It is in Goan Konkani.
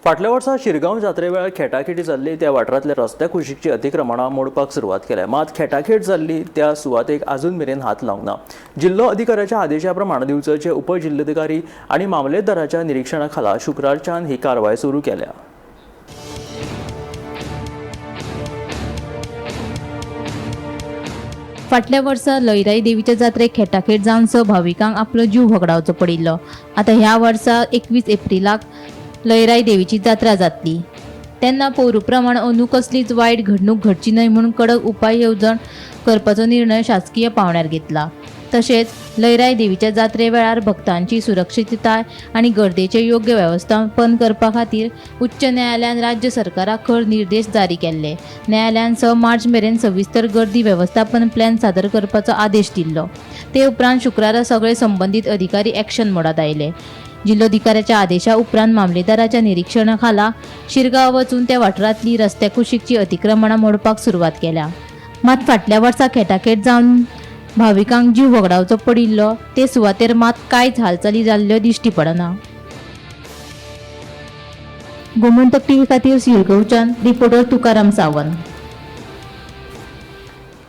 फाटल्या वर्सा शिरगांव जात्रे वेळार खेटाखेटी जाल्ली त्या वाठारांतल्या रस्त्या कुशीकची अतिक्रमणां मोडपाक सुरवात केल्या. मात खेटाखेट जाल्ली त्या सुवातेक अजून मेरेन हात लावंक ना. जिल्लो अधिकाऱ्याच्या आदेशा प्रमाण दिवचलचे उपजिल्लोधिकारी आनी मामलेदाराच्या निरिक्षणा खाला शुक्रारच्यान ही कारवाय सुरू केल्या. फाटल्या वर्सा लयराई देवीच्या जात्रेक खेटाखेट जावन स भाविकांक आपलो जीव होगडावचो पडिल्लो. आतां ह्या वर्सा 21 एप्रिलाक लयराई देवीची जात्रा जातली तेन्ना पोरू प्रमाण अंदू कसलीच वायट घडणूक घडची न्हय म्हूण कडक उपाय येवजण करपाचो निर्णय शासकीय पांवड्यार घेतला. तशेंच लयराई देवीच्या जात्रे वेळार भक्तांची सुरक्षितताय आनी गर्देचें योग्य वेवस्थापन करपा खातीर उच्च न्यायालयान राज्य सरकाराक खर निर्देश जारी केल्ले. न्यायालयान 6 मार्च मेरेन सविस्तर गर्दी वेवस्थापन प्लॅन सादर करपाचो आदेश दिल्लो. ते उपरांत शुक्रारा सगळे संबंदीत अधिकारी एक्शन मोडांत आयले. जिल्लोधिकाऱ्याच्या आदेशा उपरांत मामलेदाराच्या निरिक्षणा खाला शिरगांव वचून त्या वाठारांतली रस्त्या कुशीकची अतिक्रमणां मोडपाक सुरवात केल्या. मात फाटल्या वर्सा खेटाखेट जावन भाविकांक जीव होगडावचो पडिल्लो ते सुवातेर मात कांयच हालचाली जाल्ल्यो दिश्टी पडना. गोमंतक टीव्ही खातीर शिरगांवच्यान रिपोर्टर तुकाराम सावंत.